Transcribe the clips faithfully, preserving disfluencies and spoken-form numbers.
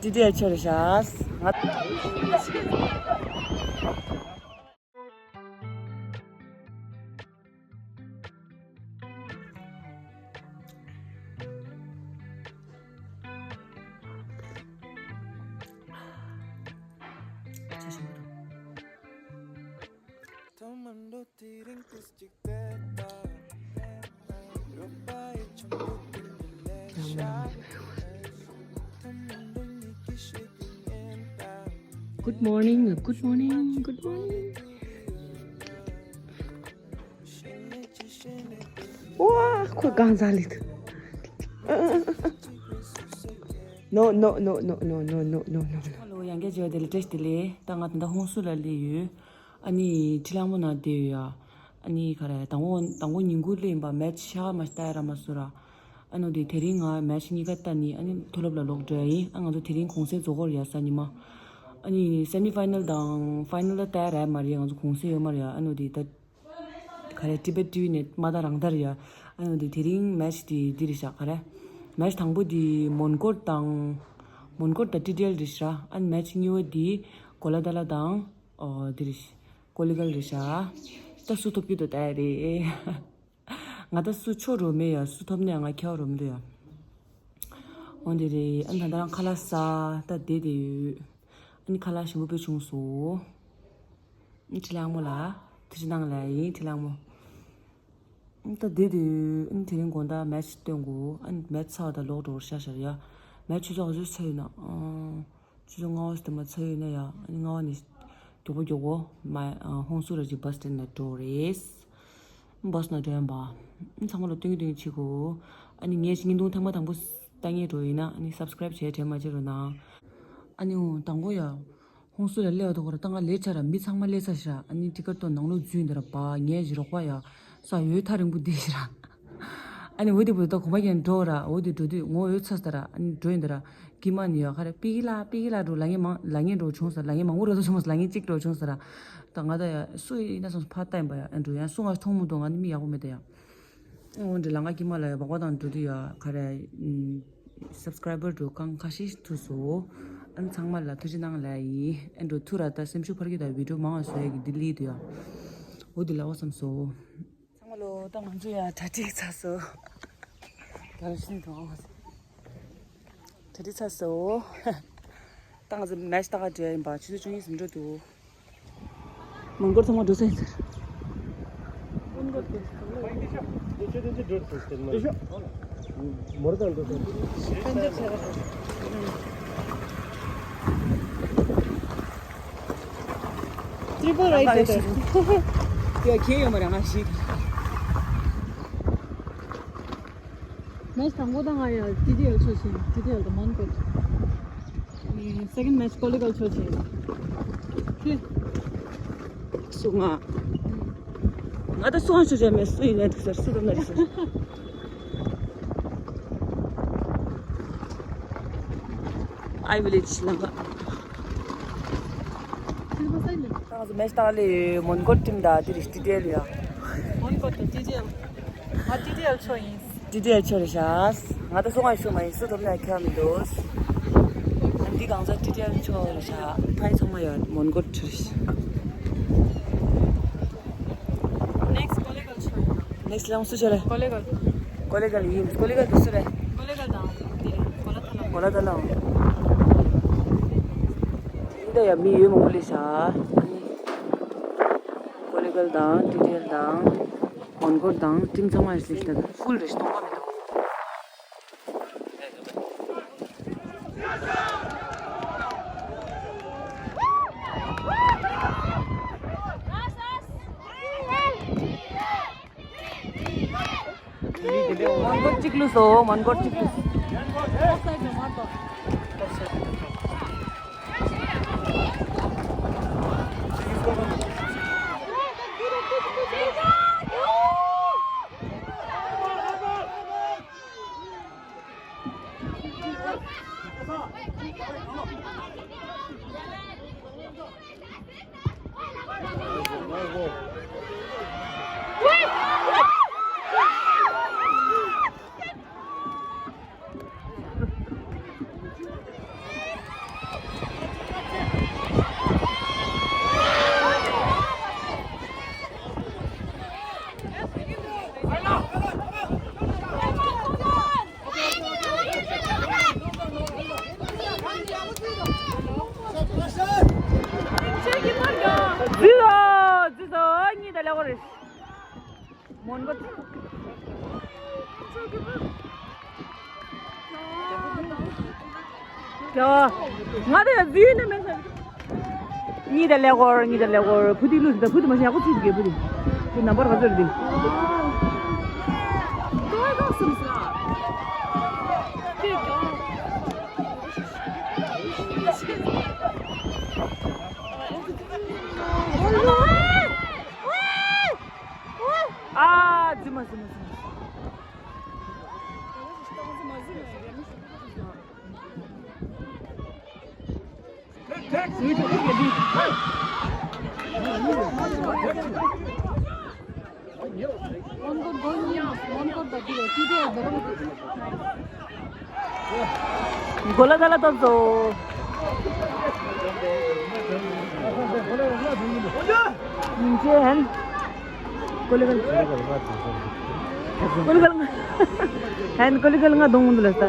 ཏི་ཏི་ཨེལ་ཆོ་རེད་ཤག་ང་Good morning, good morning, good morning. ཝ། ཁོ་གང་ཟག་ལི་ཐུ། No, no, no, no, no, no, no, no, no, no. ཧེ་ལོ། ཡང་བསྐྱར་མཇལ་བ་དེ་ལ་བཀྲ་ཤིས་བདེ་ལེགས། ད་ང་ད་ལྟ་ཧོང་སུ་ལ་སླེབས་ཡོད། ཨ་ནི་ཁྲི་ལྷ་མོ་ན་བསྡད་ཡོད་ཡ། ཨ་ནི་ག་རེ། དང་པོ་དང་པོ་ཉིན་གུང་སླེབས་ཡིན་པ། མེ་ཆི་ཤ་མ་ཤ་ལྟ་ཡ་ར་མ་སུ་ར། ཨ་ནོ་དེ་དེ་རིང་ང་མེ་ཆི་གཉིས་ཀ་ལྟ་ནི། ཨ་ནི་མཐོ་སློབ་ལ་ལོག་འགྲོ་ཡ་ཡིན། ཨ་ང་ཚོ་དེ་རིང་གུང་སེང་རྫོགས་ཀྱི་རེད་ཡ། གཟའ་ཉི་མ། ཨ་ནི་སེ་མི་ཕའི་ནལ་དང་ཕའི་ནལ་ལ་ལྟ་ཡ་ར་མ་རེད་ཡ། ང་ཚོ་གུང་སེང་ཡོད་མ་རེད་ཡ། ཨ་ནོ་དེ་ད་ག་རེ། ཊི་བེཊ་ཊི་ཝི་ནས་མ་ལྟ་རང་ལྟ་རེད་ཡ། ཨ་ནི་དེ་དེ་རིང་མེ་ཆི་དེ་འདི་རེད་ཤག་ག་རེ། མེ་ཆི་དང་པོ་དེ་མོན་གྷོ་དང་། མོན་གྷོ་དང་ཏི་ཏི་ཨེལ་རེད་ཤག་ཨ་ནི་མེ་ཆི་གཉིས་པ་དེ་གོ་ལ་ཏ་ལ་དང་། ཨོ་འདི་རེད། ཀོ་ལི་གལ་རེད་ཤག་ད་སུ་ཐོབ་ཀྱི་འདུག་ལྟ་ཡ་རེད། ང་ད་སུ་ཆོ་རོ་མེད་ཡ། སུ་ཐོབ་ནས་ང་ཁྱེར་རོ་མི་འདུག་ཡ། འོ་འདི་རེད། ཨ་ནི་ད་ལྟ་རང་ཁ་ལག་ཟ་ད་བསྡད་བསྡད་ཡོད། ཨ་ནི་ཁ་ལག་ཞིམ་པོ་དཔེ་བྱུང་སོང་། ཨ་ནི་ཁྲི་ལྷ་མོ་ལ་ཐུགས་རྗེ་གནང་ལ་ཡིན། ཁྲི་ལྷ་མོ། ཨ་ནི་ད་བསྡད་བསྡད་ཡོད། ཨ་ནི་དེ་རིང་དགོང་དག་མེ་ཆི་སྟོན་དགོས། ཨ་ནི་མེ་ཆི་ཚར་བ་ད་ལོག་འགྲོ་ཤག་ཤག་ཡ། མེ་ཆི་ཆུ་ཚོད་ག་ཚོད་ཚར་ཡོད་ན། ཨང་། ཆུ་ཚོད་ལྔ་པ་ཙམ་ལ་ཚར་ཡོད་ན་ཡ། ཨ་ནི་ལྔ་པ་ནས་མགྱོགས་པོ་མགྱོགས་པོ་མ་ཧོང་སུ་ར་ཅིག་བྷ་སི་སི་ཊེན་ནང་འགྲོ་རེད། བྷ་སི་ནང་འགྲོ་ཡ་ཡིན་པ། ཨ་ནི་ཚང་མ་ལ་སྟོན་གྱི་སྟོན་གྱི་བྱེད་དགོས། ཨ་ནི་ངས་བརྙན་ཐུང་ཐེངས་མ་དང་པོ་ལྟ་མཁན་འགྲོ་ཡིན་ན། ཨ་ནི་སབ་སི་ཀ་རེབ་བྱས་དྲན་མ་བརྗེད་རོགས་གནང་། ཨ་ནི་འོ་དང་པོ་ཡ། ཧོང་སུ་ལ་སླེབས་པ་དང་ཁོ་ར་ད་ང་ལས་ཆ་ར་མི་ཚང་མ་སླེབས་ཚར་ཤག་ཨ་ནི་ཊི་ཀེ་ཊི་ཏོ་ནང་ལོགས་འཛུལ་འདི་ར་བ་ངས་ཅི་རོགས་པ་ཡ། ས་ཡོད་ཐག་རིང་པོ་འདི་ཤི་ར། ཨ་ནི་འོ་དེ་བུ་ད་གོམ་པ་ཡན་འགྲོ་ར། འོ་དེ་འགྲོ་དུས་ངོ་ཡོད་ཚ་ས་ར། ཨ་ནི་འགྲོ་ཡིན་ད་ར། ཀི་མ་ནི་ཡ་ཁ་ར་པི་ཀི་ལ་པི་ཀི་ལ་འགྲོ་ལ་ངས་མང་ལ་ངས་འགྲོ་བྱུང་ས། ལ་ངས་མང་པོ་ར་ད་བྱུང་མ་ས། ལ་ངས་གཅིག་འགྲོ་བྱུང་ས་ར། ད་ང་ད་ཡ་སུ་ཡིན་ན་སོང་ཕ་ལྟ་ཡིན་པ་ཡ། ཨ་འགྲོ་ཡ་སུ་ང་མཐོང་མི་འདུག་ང་ནི་མི་ཡག་པོ་མེད་ད་ཡ། འོ་འདི་ལ་ང་ཀི་མ་ལ་ཡ་བག་པ་དང་འགྲོ་དུས་ཡ་ཁ་ར། སབ་སི་ཀ་རའི་བར་འགྲོ་གང་ཁ་ཤས་ཐུག་སོ། ཨ་ནི་ཚང་མ་ལ་ཐུགས་རྗེ་གནང་ལ་ཡིན། ཨ་འགྲོ་ཐུག་ར་ད་སེམས་ཤུགས་འཕར་གི་ད་བི་ཌི་ཡོ་མང་བ་བཟོ་ཡ་གི་འདི་ལི་དུ་ཡ། འོ་འདི་ལ་འོ་བསམ་སོ། ཚང་མ་ལོ་ད་ང་ཚོ་ཡ་གྲ་སྒྲིག་ཚར་སོ། ག་རེ་ཤི་ནི་དུ་ཨང་། གྲ་སྒྲིག་ཚར་སོ། ད་ང་ཚོ་མེ་ཆི་ལྟ་ག་འགྲོ་ཡ་ཡིན་པ། ཆུ་ཚོད་བཅུ་གཉིས་ཟིན་འགྲོ་འདུག་མོན་གྷོ་ཚང་མ་འགྲོ་ས་ཡིན་ཟེར། Triple right there. ཡ་ཁྱེད་ཡོད་མ་རེད་ང་ཞིག་མེ་ཆི་དང་པོ་ད་ང་ཡ་ཊི་ཊི་ཨེལ་ཆོ་ཆེ། ཊི་ཊི་ཨེལ་དང་མོན་གྷོ། སེ་ཀེན་ཌི་མེ་ཆི་ཀོ་ལི་གལ་ཆོ་ཆེ། ཁྱེད་སུ་ང་། ང་ད་སུ་ང་ཆོ་ཆེ་མེད། སུ་ཡིན་ན་འགྲིག་ཟེར། སུ་འདུག་ན་འགྲིག་ཟེར། ཨའི་ཝི་ལེ་ཇི་ལམ་ཁ། ད་ང་ཚོ་མེ་ཆི་ལྟ་ག་སླེབས་ཡོད། མོན་གྷོ་ཊིམ་དང་འདི་རེད་ཊི་ཊི་ཨེལ་ཡ། མོན་གྷོ་དང་ཊི་ཊི་ཨེལ། ང་ཊི་ཊི་ཨེལ་ཆོ་ཡིན། ཊི་ཊི་ཨེལ་ཆོ་རེད་ཤག་ང་ད་སུ་ང་ཤོ་མ་ཡིན། སུ་ཐོབ་ན་ཁྱོད་མི་འདུག་འདི་གང་ཚ་ཊི་ཊི་ཨེལ་ཆོ་རེད་ཤག་ཕ་ཡི་ཚང་མ་ཡ་མོན་གྷོ་ཊི་རེད་ཤག Next ཀོ་ལི་གལ་ཆོ་ཡིན། Next ལ་སུ་ཆོ་རེད། ཀོ་ལི་གལ། ཀོ་ལི་གལ་ཡིན། ཀོ་ལི་གལ་དུ་སུ་རེད། ཀོ་ལི་གལ་དང་དེ་གོ་ལ་ཐ་ལ། གོ་ལ་ཐ་ལ། འདི་ད་ཡ་མི་ཡོད་མང་པོ་སླེབས་ཤག་ཨ་ནི་ཀོ་ལི་གལ་དང་ཊི་ཊི་ཨེལ་དང་མོན་གྷོ་དང་ཊིམ་ཚང་མ་ཡོད་སླེབས་ཤག་ད་ཕུལ་རེད་ཤག་སྟོང་པ་མི་འདུག་མོན་གྷོ་གཅིག་ལུས་སོ། མོན་གྷོ་གཅིག་ལུས། མོན་གྷོ། ང་དེ་ཡ་འཛུལ་ནས་མེད་ས། གཉིས་དང་ཀླད་ཀོར། གཉིས་དང་ཀླད་ཀོར། བུ་དེ་ལུས་ད། བུ་དེ་མ་ཤེས་ཡག་པོ་ཚུད་གི། བུ་དེ། བུ་ནམ་པར་ག་ཚོད་རེད་དེ། ཨ་རྫུན་མ་རྫུན་མ་རྫུན་མ། གོ་ལ་ག་ལ་ཐོབ་སོང་། ཉིན་བྱེད་ཧན། ཀོ་ལི་གལ། ཀོ་ལི་གལ། ཧན་ཀོ་ལི་གལ་ང་གདོང་འདུག་ལ་ས།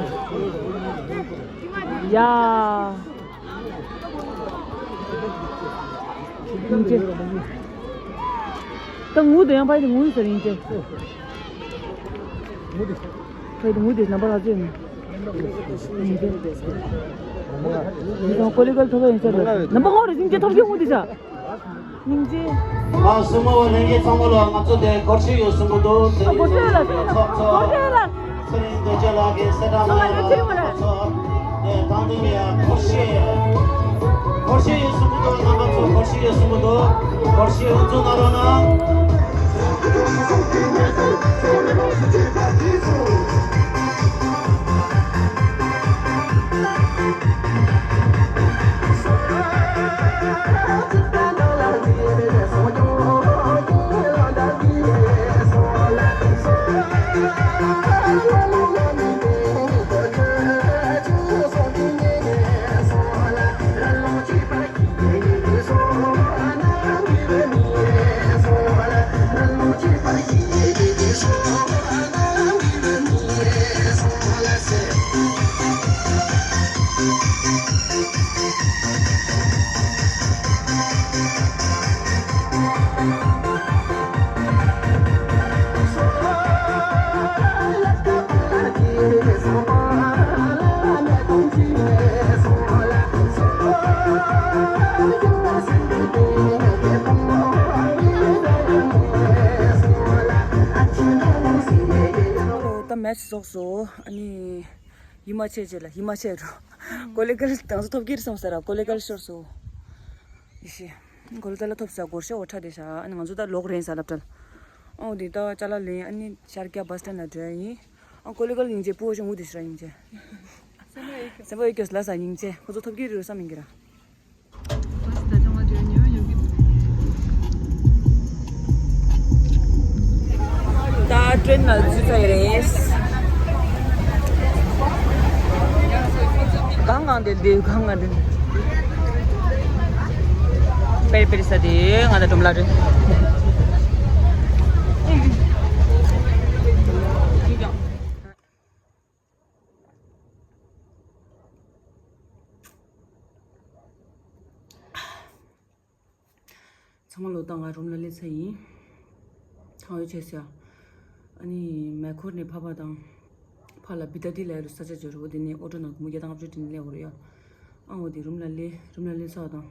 ཡ། ཉིན་བྱེད། ད་ངུ་དེ་ཡང་ཕ་ཡི་དེ་ངུ་ཡི་ཟེར་ཉིན་བྱེད། ཕ་ཡི་དེ་ངུ་དེ་ནམ་པར་ཨ་ཙི་ཡོད་ནི། ཉིན་བྱེད། ཀོ་ལི་གལ་ཐོབ་ཡིན་ཟེར་ལ། ནམ་པར་ངོ་རེ་ཉིན་བྱེད་ཐོབ་རྒྱུ་ངུ་དེ་ས། སྙིང་རྗེ། ང་སྲུ་མོ་བ་ལྷན་རྒྱས་ཚང་མ་ལ་ང་ཚོ་དེ་སྒོར་གཞས་ཡོད་གསུང་གི་འདུག་དེ་ཨ་སྒོར་གཞས་ལ་ཚོགས་ཚོགས་ཚོགས་སྒོར་གཞས་ལ། ཚེ་རིང་རྡོ་རྗེ་ལགས་ཀྱིས་གསལ་བསྒྲགས་གནང་ཡོད་པ་ཚོ་དེ་དང་དུ་ཡ་སྒོར་གཞས་སྒོར་གཞས་ཡོད་གསུང་གི་འདུག་རྣམ་པ་ཚོ་སྒོར་གཞས་ཡོད་གསུང་གི་འདུག་སྒོར་གཞས་འོང་ཚུགས་གནང་རོགས་གནང་། ད་མེཆ་རྫོགས་སོང་། ཨ་ནི། ཡིད་མ་ཆེས་བྱས་ལ་ཡིད་མ་ཆེས་འགྲོ། ཀོ་ལི་གལ་དང་སུ་ཐོབ་ཀྱི་རེད་བསམ་ས་ར་ཀོ་ལི་གལ་ཤོར་སོང་། ཡེ་ཤེས། ཀོ་ལི་གལ་ཐོབ་ས་སྒོར་གཞས་འོ་ཁྲ་དེ་ཤ་ཨ་ནི་ང་ཚོ་ད་ལོག་རན་ས་ལབ་བྲལ། ཨོ་དེ་ད་ཅ་ལག་ལེན་ཨ་ནི་ཤར་རྒྱག་བ་སི་ཊན་ལ་འགྲོ་ཡ་ཡིན། ཨ་ཀོ་ལི་གལ་སྙིང་རྗེ། སྤུ་བོ་ཞིག་ངུ་དེ་ཤི་ར་སྙིང་རྗེ། སེམས་པ་ཡི་སྐྱོ་ལ་ས་སྙིང་རྗེ། ཁོ་ཚོ་ཐོབ་ཀྱི་རེད་བསམ་ཡིན་གྱི་ར། ད་ཀྲེན་ལ་འཛུལ་ཚར་ཡོད་རེད། གང་གང་དེ་འདི་གང་གང་དེ། པེར་པེར་ས་དེ་ང་ད་སྒྲོམ་ལ་རེད། ཚང་མ་ལོ་ཏང་ང་རུམ་ལ་སླེབས་ཚར་ཡིན། ཐང་ཡོད་ཆེ་ཟེར། ཨ་ནི་མེ་འཁོར་ནས་ཕ་ཕ་དང་། ཕ་ལ་བི་ཏ་ཏི་ལ་རུ་ས་ཆ་འབྱོར་འོ་དེ་ནས་ཨོ་ཊོ་ནང་སྒོར་མོ་བརྒྱ་དང་ལྔ་བཅུ་དེ་ནས་སླེབས་འོ་རེད་ཡ། ཨ་འོ་དེ་རུམ་ལ་སླེབས་རུམ་ལ་སླེབས་ཚར་དང་།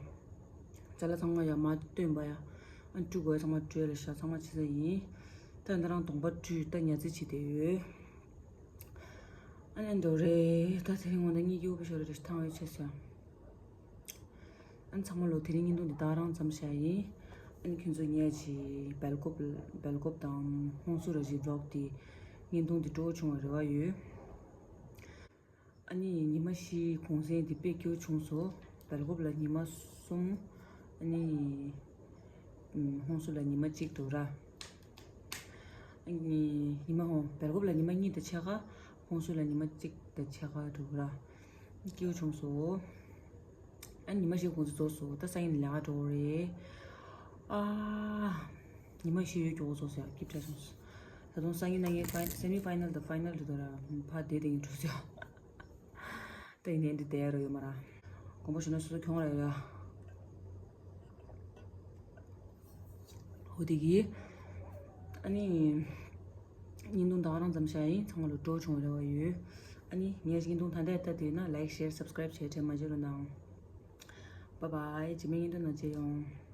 ཅ་ལག་ཚང་མ་ཡ་མ་སྟོན་པ་ཡ། ཨ་ནི་སྤྲུལ་དགོས་ཡ་ཚང་མ་སྤྲོད་ལ་ཤ་ཚང་མ་བྱེད་ས་ཡིན། ད་ད་རང་གདོང་པ་བཀྲུས་ད་ཉལ་རྩེད་བྱེད་དེ་ཡོད། ཨ་ནི་འདོ་རེད་ད་དེ་རིང་ངོ་ད་གཉིད་སྐྱིད་པོ་ཤོར་རེད་ཐང་ཡོད་ཆེ་ཟེར། ཨ་ནི་ཚང་མ་ལོ་དེ་རིང་བརྙན་ཐུང་འདི་དག་རང་ཙམ་བཞག་ཡིན། ཨ་ནི་ཁྱོད་ཚོ་ཉལ་ཅིག་སྦེལ་ཀོབ་སྦེལ་ཀོབ་དང་ཧོང་སུ་ར་ཇི་བི་ལོག་འདི་བརྙན་ཐུང་འདི་སྤྲོ་བོ་བྱུང་བ་རེ་བ་ཡོད། ཨ་ནི་ཉི་མ་བཞི་གུང་སེང་འདི་དཔེ་སྐྱིད་པོ་བྱུང་སོང་། སྦེལ་ཀོབ་ལ་ཉི་མ་གསུམ། ཨ་ནི་ཧོང་སུ་ལ་ཉི་མ་གཅིག་འདུག་ར། ཉི་མ་ཧོང་སྦེལ་ཀོབ་ལ་ཉི་མ་གཉིས་དང་ཕྱེད་ཀ་ཧོང་སུ་ལ་ཉི་མ་གཅིག་དང་ཕྱེད་ཀ་འདུག་ར། སྐྱིད་པོ་བྱུང་སོང་། ཨ་ཉི་མ་བཞི་དགོང་ཚོད་རྫོགས་སོང་ད་སང་ཉིན་ལས་ཀ་འགྲོ་དགོས་རེད། ཨ་ཉི་མ་བཞི་ཡོད་མགྱོགས་རྫོགས་སོང་ཡ་སྐྱིད་པོ་བྱུང་སོང་། ད་དུང་སང་ཉིན་གནངས་ཉིན་ཕའི་སེ་མི་ཕའི་ནལ་དང་ཕའི་ནལ་རེད་འདུག་ར་ཕ་བདེ་བདེ་ཡིན་འགྲོ་སོང་ཡ། ད་ཡིན་ནའི་འདི་བསྡད་ཡ་རོ་ཡོད་མ་ར། དགོངས་པ་ཞུ་ན་སོ་སོ་གྱོང་ར་ཡོད་ཡ། འོ་དེ་གི། ཨ་ནི། བརྙན་ཐུང་ད་ག་རང་ཙམ་བཞག་ཡིན། ཚང་མ་ལ་སྤྲོ་བྱུང་བའི་རེ་བ་ཡོད། ཨ་ནི་ངའི་བརྙན་ཐུང་ད་ལྟ་ལྟ་དུས་ན་like, share, subscribe བྱས་དྲན་མ་བརྗེད་རོགས་གནང་། Bye bye. རྗེས་མའི་བརྙན་ཐུང་ནང་མཇལ་ཡོང་།